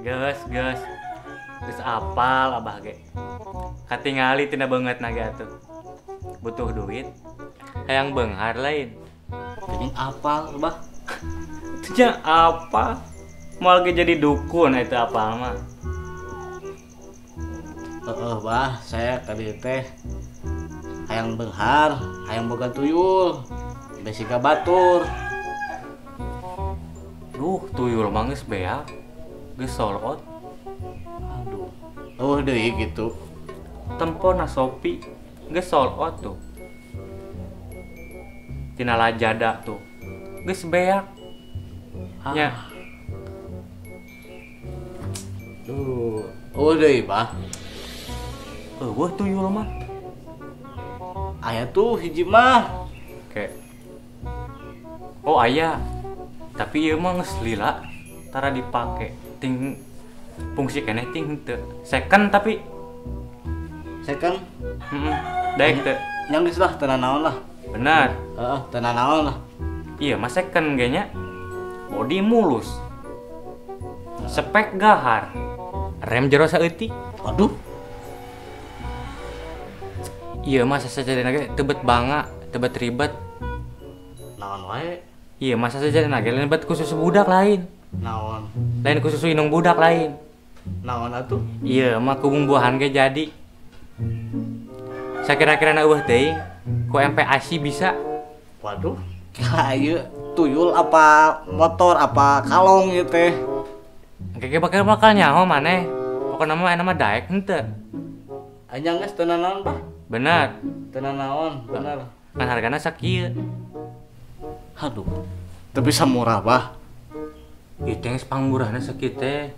Geus, geus. Geus apal abah ge. Katingali tina beungeutna ge atuh. Butuh duit. Hayang beunghar lain. Geuning apal, Bah. Teu apa? Moal ge jadi dukun eta apal mah. Heeh, Bah, saya tadi teh hayang beunghar, hayang boga tuyul. Besiga batur. Duh, tuyul mah geus beak. Geus sold out. Aduh. Oh, deui gitu. Tempona Shopee geus sold out tuh. Tina Lazada tuh. Geus beak. Nya. Duh, oh deui, Bah. Eueuh tuyul mah. Aya tuh hiji mah. Oke. Oh, aya. Tapi ieu mah geus lila tara dipake. Ting fungsi keneh ting henteu. Second tapi second? Heeh. Daek teu. Nya geus lah teu nanaon lah. Benar. Heeh, teu nanaon lah. Iya, mah second ge nya. Body mulus. Spek gahar. Rem jero saeutik. Waduh. Iya mah sasajarena ge teu bet banga, teu bet ribet. Naon wae? Iya mah sasajarena ge lain bet khusus budak lain. Naon? Lain khusus indung budak lain. Naon atuh? Iya mah kubung buahan ge jadi. Sakira-kirana eueuh teuing ku MPASI bisa. Waduh, ieu tuyul apa motor apa kalong ieu teh? Engke bakal bakal nyaho maneh. Pokona mah aya mah daek henteu. Anya geus teu nanaon, Bah. Benar. Teu nanaon, bener. Kan hargana sakieu. Aduh, teu bisa murah, Bah. Ieu teh geus pangmurahna sakieu teh.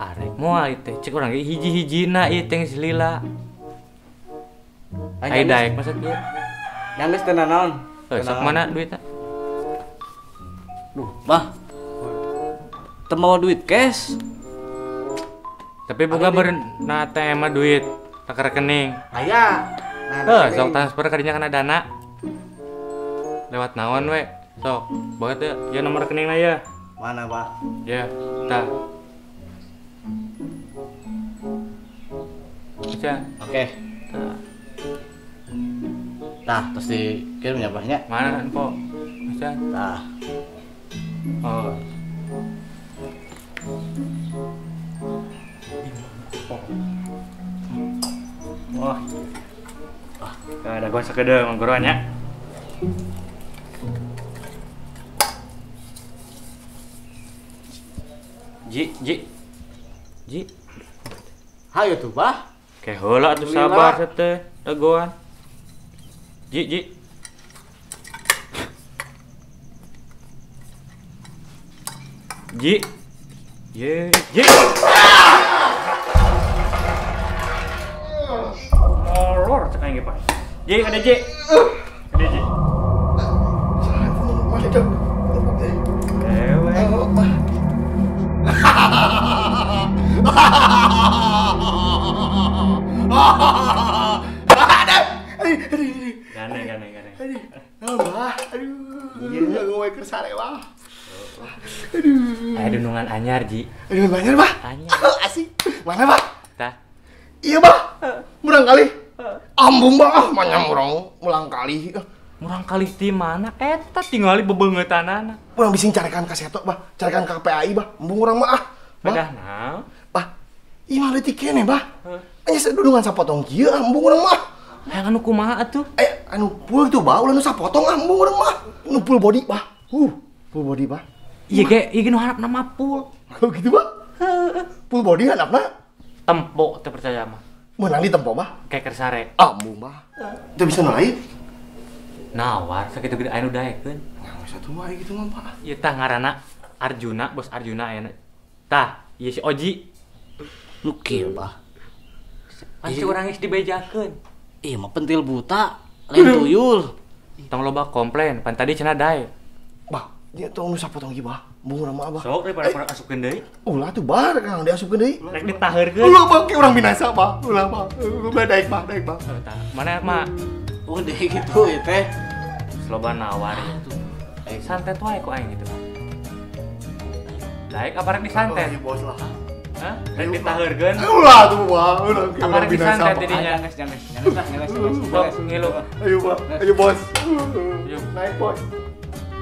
Arek moal ieu teh cek urang ge hiji-hijina ieu teh geus lila. Ai daek mah sakieu. Nya geus teu nanaon. Sok mana duitna? Duh, Bah. Teu mawa duit cash. Tapi boga beureun na ATM mah duit. Tak rekening. Aya. Nah, sok transfer kadinya kana dana. Lewat naon we? Sok, boga teu? Ya nomor rekeningna ya. Mana, Pak? Ya, tah. Bisa. Oke. Tah. Tah, terus dikirim ya, Bah nya? Mana info? Bisa. Tah. Oh. Wah. Ah, ada gua sakedeung mangguruan nya. Ji, Ji. Ji. Hayu tuh, Bah. Ke heula atuh sabar teh, dagoan. Ji, Ji. Ji. Ye, Ji. Molor cek aing ge, Pak. Ji, ada Ji. Ada Ji. Ewe. Gane, gane, gane. Aduh, aduh, keur sare, Bah. Aduh. Aya dunungan anyar, Ji. Aduh, anyar, Bah. Anyar. Asik. Mana, Bah? Tah. Iya, Bah. Murang kali. Ambung, Bah. Manya murang, mulang kali. Murang kali di mana? Eta tingali bebeungeutanana. Urang bising carekan ka Seto, Bah. Carekan ka PAI, Bah. Embung urang mah ah. Bah. Naon? Bah. Ieu mah leutik keneh, Bah. Anya sadudungan sapotong kieu embung urang mah. Hayang anu kumaha atuh? Anu full tuh, Bah. Ulah nu sapotong embung urang mah. Nu full body, Bah. Full body, Bah. Iya ge, ieu ge nu harapna mah full. Oh gitu, Bah? Full body harapna? Tempo teu percaya mah. Meunang di tempo, Bah. Kayak kersare. Ambung, Bah. Teu bisa nu lain. Nawar sakitu gede anu daekeun. Nah, satu mah gitu mah, Pak. Ieu tah ngaranna Arjuna, bos Arjuna ayeuna. Tah, ieu si Oji. Nu kieu, Bah. Pasti urang geus dibejakeun. Ieu mah pentil buta, lain tuyul. Tong loba komplain, pan tadi cenah dae. Bah, dia tong nu sapotong ieu, Bah. Embung urang mah, Bah. Sok daripada urang asupkeun deui. Ulah tuh, Bah, kang diasupkeun deui. Rek ditaheurkeun. Ulah, Bah, ke urang binasa, Bah. Ulah, Bah. Ulah daek, Bah, daek, Bah. Tah, mana mah? Oh, deui gitu ieu teh. Loba nawar ya. Santet wae ku aing gitu. Daek apa rek disantet? Oh, bos lah. Hah? Rek ditaheurkeun. Ulah tuh, Bang. Ulah. Apa rek disantet tidinya? Jangan. Sok ngilu. Ayo, Pak. Ayo, Bos. Naik, Bos.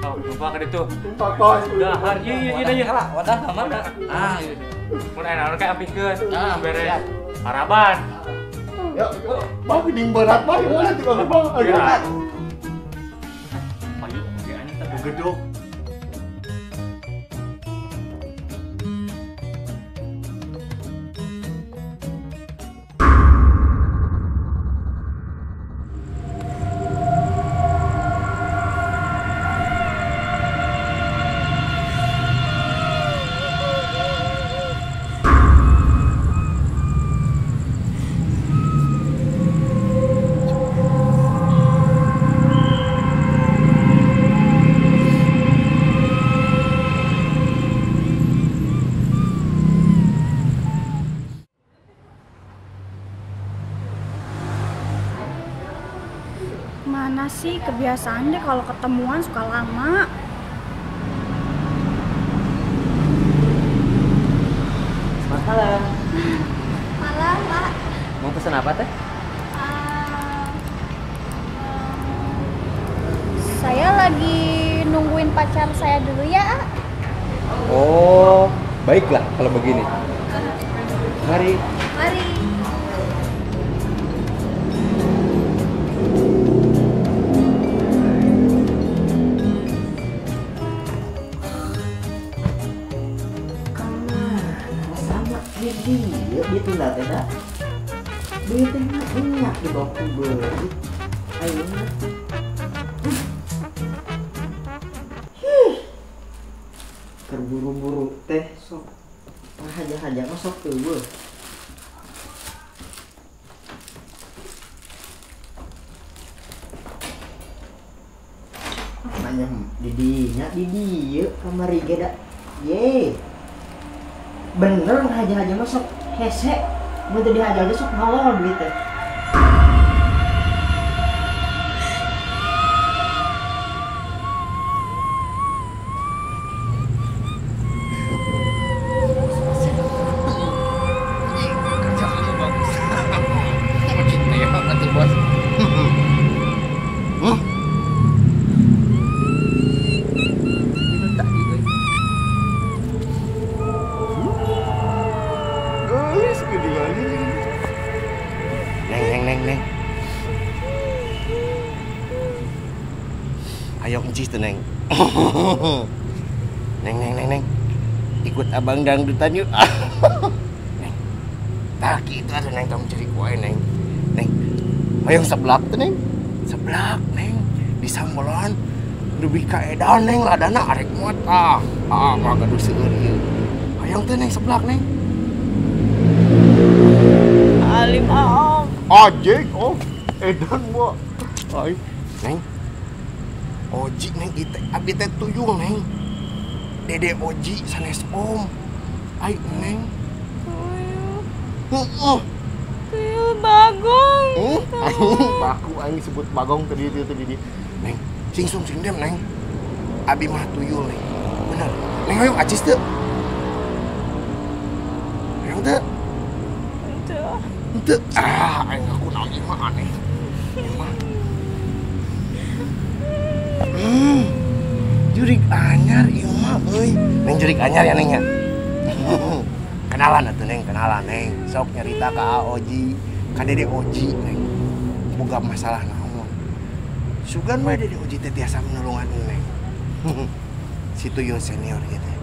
Oh, lupa ke ditu. Lupa, Bos. Dahar, ieu. Wadah ka mana? Ah, ieu. Mun aya naon kayak ampihkeun. Beres. Harapan. Ya, Bang, geuning berat, Bang. Gimana tiba Bang? Ayo. Ayo, oke anjing teh gedog. Mana sih kebiasaan deh kalau ketemuan suka lama. Selamat malam. Malam, Pak. Mau pesan apa, Teh? Saya lagi nungguin pacar saya dulu ya. Oh, baiklah kalau begini. Mari. Mari. Dia tinggal teh dah. Dia teh minyak di bawah beurit. Ayeuna. Keur buru-buru teh sok haja-haja mah sok teu. Nanya di dinya di dieu kamari ge da. Ye. Bener haja-haja mah sok hese, mun teu dihaja ge sok nolol duit teh. Kerja kamu bagus. Mencintai banget tuh, Bos. Huh? Itu tadi euy. Neng. Ayo encis tuh, Neng. Neng. Ikut abang dangdutan yuk. Neng. Tah kitu atuh Neng, tong ceri ku aing, Neng. Neng. Hoyong seblak tuh, Neng. Seblak, Neng. Di sambelan lebih ka edan, Neng, ladana arek muat ah. Ah, mah gaduh seueur ieu. Hoyong teh, Neng, seblak, Neng. Alim aom. Ajeng, oh, edan gua. Ai, Neng. Oji Neng ite, abi teh tuyul Neng. Dede Oji sanes om. Ai Neng. Tuyul. Heeh. Tuyul bagong. Aing baku aing sebut bagong tadi itu tadi. Neng, sing sung sing dem Neng. Abi mah tuyul Neng. Bener. Neng hoyong acis teu? Hoyong teu? Henteu. Ah, aing ngaku naon ieu mah aneh. Ieu mah. Jurik anyar ieu mah euy. Neng jurik anyar ya Neng ya. Kenalan atuh Neng, kenalan Neng. Sok nyarita ka Oji, ka Dede Oji Neng. Boga masalah naon. Sugan we Dede Oji teh tiasa menulungan Neng. Si tuyul senior ieu teh.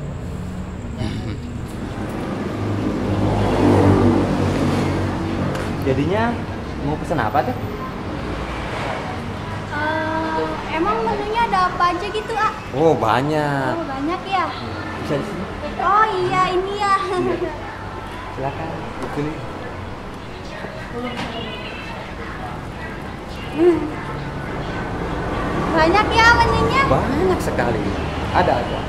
Jadinya mau pesan apa teh? Emang menunya ada apa aja gitu, Ah? Oh, banyak. Oh, banyak ya? Bisa di sini? Oh iya, ini ya. Iya. Silakan. Sini. Banyak ya menunya? Banyak sekali. Ada aja.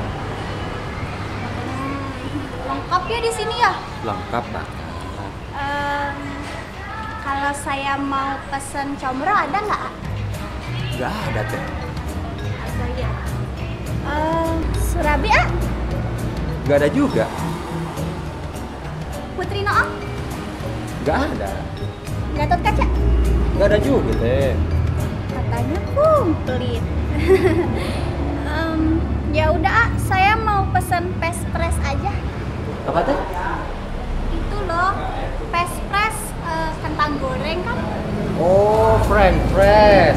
Lengkap ya di sini ya? Lengkap, Pak. Kalau saya mau pesen comro ada nggak? Nggak ada teh. Ada ya. Surabi ah? Gak ada juga. Putri Noong? Gak ada. Gatot Kaca? Gak ada juga teh. Katanya komplit. Ya udah, saya mau pesan pespres aja. Apa teh? Itu loh, pespres kentang goreng kan? Oh, French press.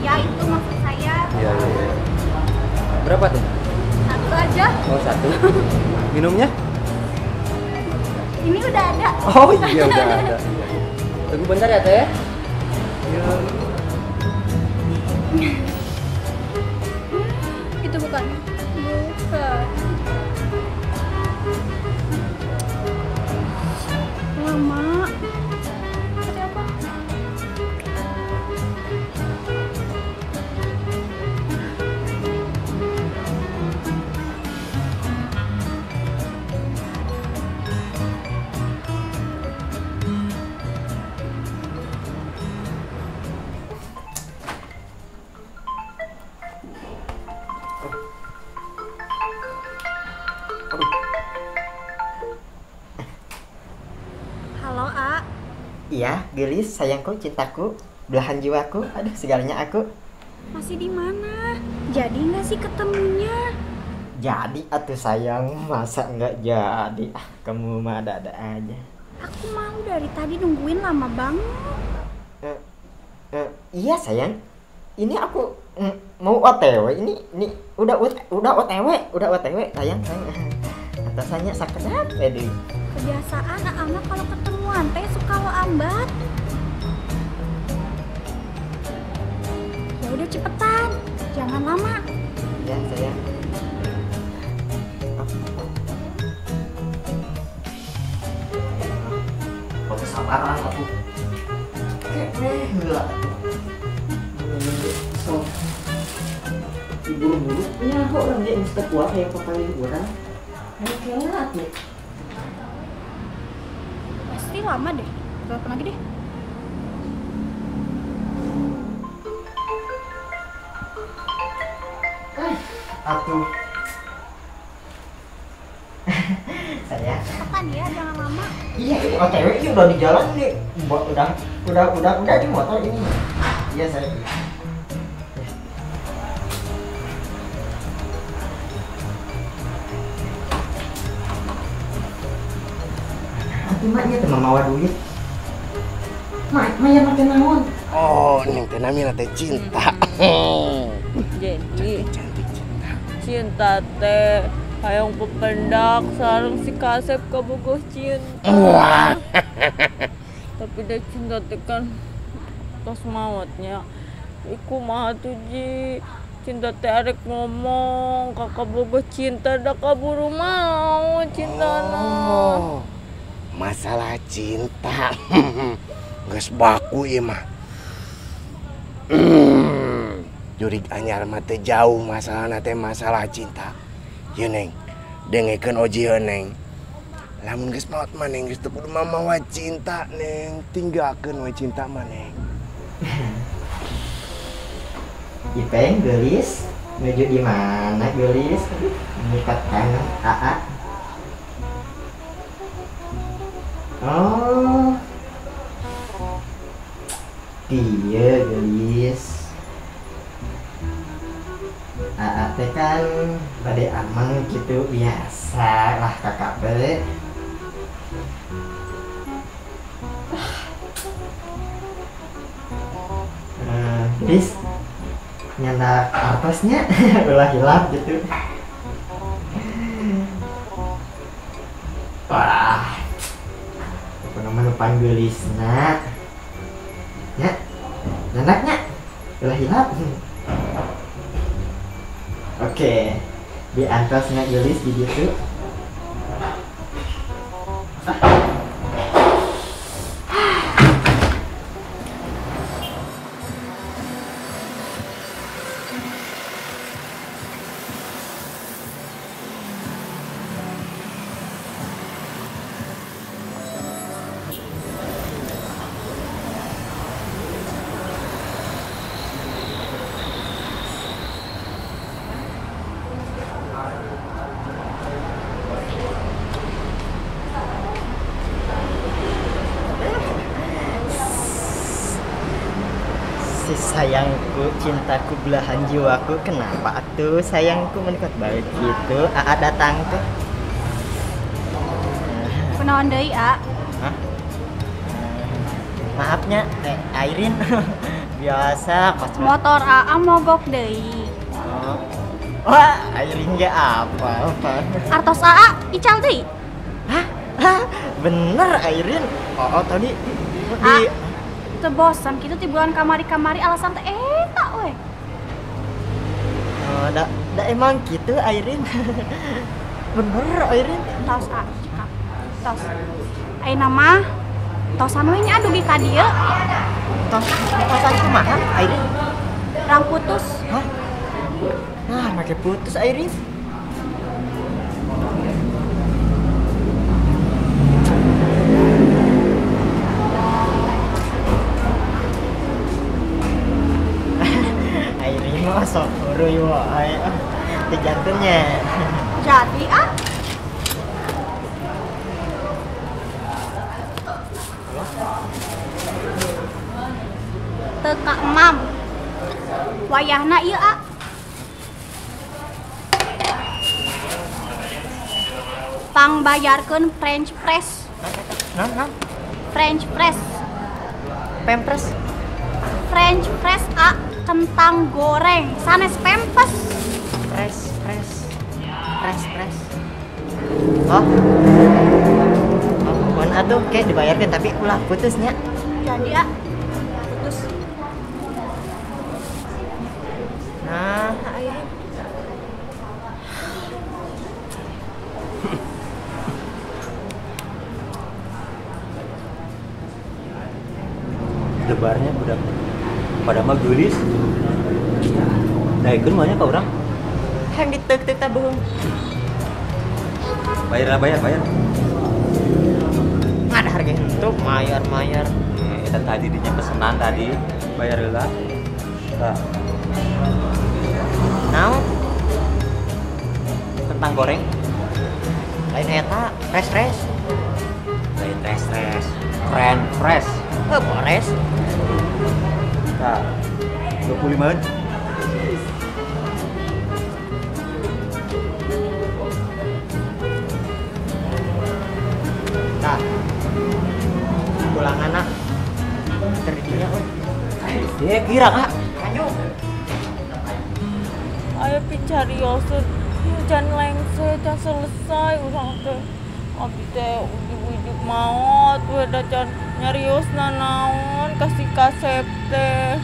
Ya itu maksud saya. Iya, iya. Berapa tuh? Satu aja. Oh, satu. Minumnya? Ini udah ada. Oh iya, udah ada. Tunggu bentar ya teh. Ya. Itu bukan. Bukan. Lama. Seperti apa? Halo, A. Iya, gelis, sayangku, cintaku, belahan jiwaku, aduh segalanya aku. Masih di mana? Jadi nggak sih ketemunya? Jadi atuh sayang, masa nggak jadi? Ah, kamu mah ada-ada aja. Aku malu dari tadi nungguin lama banget. Iya sayang, ini aku mau OTW, ini udah OTW, udah OTW, sayang, sayang. Atasannya sakit apa deh? Kebiasaan anak kalau ketemuan teh suka lambat. Ya udah cepetan, jangan lama. Ya sayang. Kok kesabaran aku? Kayaknya enggak. So, diburu-buru. Ya kok orang dia insta kuat kayak papain orang. Kayak nih. Pasti lama deh. Telepon lagi deh. Atuh. Saya. Kapan ya? Jangan lama. Iya, ini OTW ini udah di jalan nih. Udah di motor ini. Iya, saya. Maknya teh mawa duit. Mak, maya make naon? Oh, neng teh namina teh cinta. Jadi cantik cinta. Cinta teh hayang pependak sareng si Kasep kabogoh cinta. Wah. Tapi deh cinta teh kan tos maotnya. Iku mah atuh ji. Cinta teh arek ngomong kakak bogoh cinta da kaburu mau cintana. Oh. Masalah cinta geus baku ieu mah. Jurig anyar mah teu jauh masalahna teh masalah cinta. Ieu neng, dengekeun oji heuh neng. Lamun geus maot mah neng geus teu kudu mamawa cinta neng, tinggalkeun we cinta mah neng. Ipeng geulis, menuju di mana geulis? Mengikat kanan AA. Oh, iya gelis. AA teh kan bade amang gitu biasa lah kakak be. Gelis, nyandak artosnya ulah hilap gitu. Wah. Nama gelisna nya nanaknya ulah hilap. Oke, di antasnya gelis di situ. Sayangku, cintaku, belahan jiwaku, kenapa tuh sayangku menikah balik gitu? Aa datang tuh. Kunaon deui, A? Hah? Maafnya, Airin. Biasa pas motor AA mogok deui. Oh. Wah, Airin ge apa-apa. Artos AA ical deui. Hah? Hah? Bener Airin. Oh, tadi di teu bosan kitu ti bulan kamari-kamari alasan teh eta we. Oh, da emang gitu Airin. Bener Airin. Tos A, cekap. Tos. Ayeuna mah tosan we nya dugi ka dieu. Tosan kumaha Airin? Rang putus. Hah? Nah, make putus Airin. Airin mah sok uruy wae. Teu jantunnya. Jadi ah. Teu ka emam. Wayahna ieu a. Pangbayarkeun French press. Naon? French press. Pempres. French press a kentang goreng sanes pempes. Press press. Press press. Oh. Oh, mun atuh ke dibayarkeun tapi ulah putusnya. Jadi a putus. Nah, Airin. Lebarnya budak pada mah geulis. Daekeun mah nya ka urang. Hang diteuk-teuk tah beuheung. Bayar lah, bayar. Ada harga henteu mayar-mayar. Eta tadi dinya pesenan tadi, bayar heula. Tah. Naon? Kentang goreng. Lain eta, res-res. Lain res-res. Keren fresh. Heuh, bores. Tah. 25-an. Tah. Pulang anak. Terdinya euy. Dia kira Kak. Kanyu. Ayo picarioseun hujan lengse can selesai urang teh. Abdi teh ujug-ujug maot we da can nyariosna naon kasih kasep teh.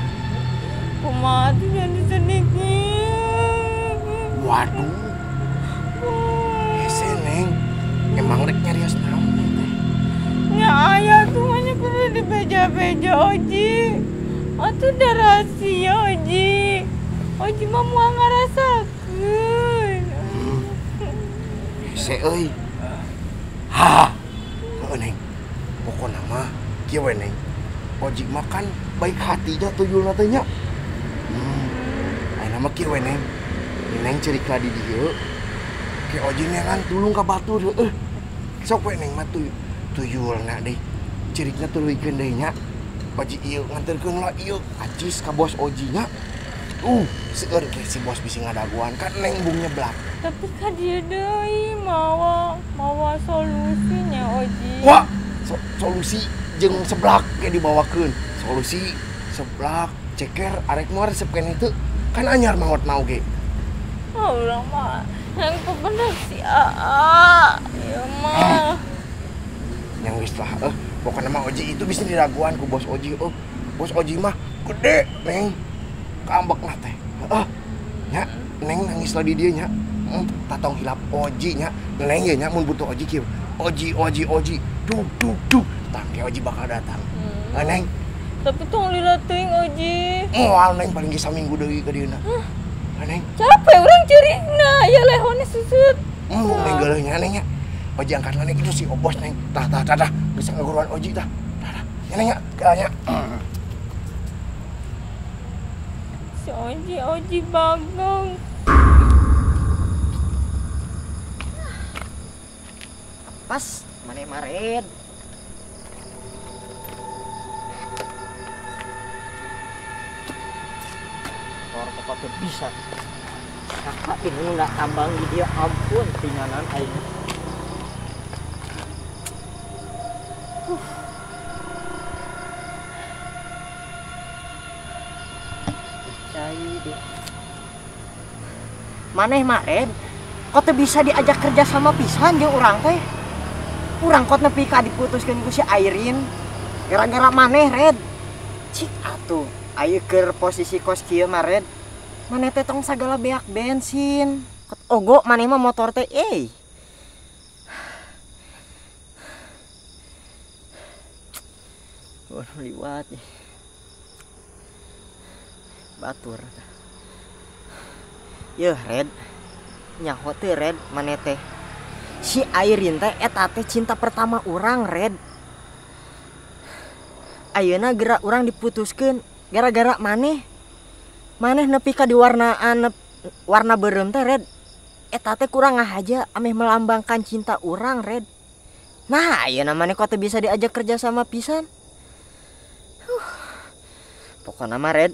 Kumaha teh jadi sedikit. Waduh. Hese Neng, emang rek nyarios naon teh? Nya aya tuh mah nya kudu dibeja-beja Oji. Atuh da rahasia Oji. Oji mah moal ngarasakeun. Hese euy. Ha. Heuh Neng. Pokona mah kieu we Neng. Oji mah kan baik hatinya tuyulna teh nya. Ayeuna mah kieu we Neng. Neng cerita di dieu. Ke Oji neangan tulung ka batur heueuh. Sok we Neng mah tuyulna deui. Cirikna tuluykeun deui nya. Oji ieu nganterkeun lah ieu acis ka bos Oji nya. Seueur ke si bos bisi ngadaguan kan Neng bung nyeblak. Tapi ka dieu deui mawa solusinya Oji. Wah, solusi jeung seblak ke dibawakeun. Solusi seblak ceker arek moal resep keneh teu kan anyar maot mau ge. Oh, urang mah yang bener si AA. Ieu mah. Yang geus lah pokona mah Oji itu bisa diraguan ku bos Oji. Bos Oji mah gede Neng. Kaambek lah teh. Nya Neng nangis lah di dieu nya. Tatong hilap Oji nya. Neng ye nya mun butuh Oji kieu. Oji Oji Oji. Duk duk duk. Tangke Oji bakal datang. Neng. Tapi tong lila teuing Oji. Moal Neng paling ge saminggu deui ka dieuna. Neng. Capek urang ceurikna, ya lehone susut. Embung Neng geuleuh nya Neng nya. Oji angkat lah Neng itu si obos Neng. Tah tah tah tah. Bisa ngaguruan Oji tah. Tah tah. Nya Neng nya, nya. Si Oji, Oji bagong. Pas, mana mared. Motor teh kok bisa. Kakak ini nggak tambang di dia ampun tinganan aing. Cai deh. Maneh mah Red, kok teu bisa diajak kerja sama pisan jeung urang teh? Urang kot nepi ka diputuskeun ku si Airin gara-gara maneh Red. Cik atuh, ayo keur posisi kos kieu mah Red. Maneh teh tong sagala beak bensin. Kot ogo maneh mah motor teh euy. Waduh liwat. Batur. Yeuh Red. Nyaho teh Red maneh teh. Si Airin teh eta teh cinta pertama urang Red. Ayeuna geura urang diputuskeun gara-gara maneh. Maneh nepi ka diwarnaan warna beureum teh Red. Eta teh kurang ngahaja ameh melambangkan cinta urang Red. Nah, ayeuna maneh kok teu bisa diajak kerja sama pisan. Pokona mah Red,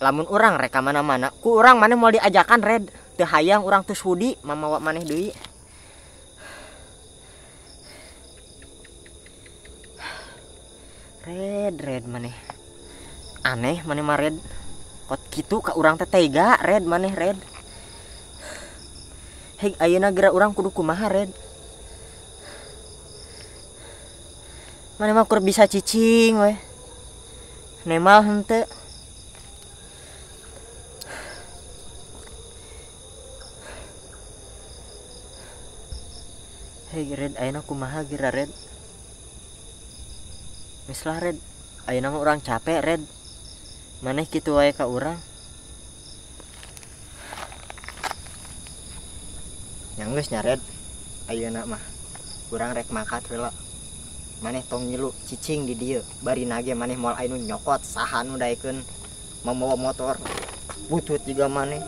lamun urang rek ka mana-mana, ku urang maneh moal diajakan Red. Teu hayang urang teu sudi mamawa maneh deui. Red, Red maneh. Aneh maneh mah Red. Kot kitu ka urang teh tega Red maneh Red. Hei ayeuna geura urang kudu kumaha Red. Maneh mah kur bisa cicing we. Nemal henteu. Hei Red ayeuna kumaha geura Red. Geus lah Red, ayeuna mah urang capek Red. Maneh kitu wae ka urang. Nya geus nya Red. Ayeuna mah urang rek makat heula. Maneh tong ngilu cicing di dieu. Bari nage maneh moal aya nu nyokot saha nu daekeun mamawa motor. Butut juga maneh.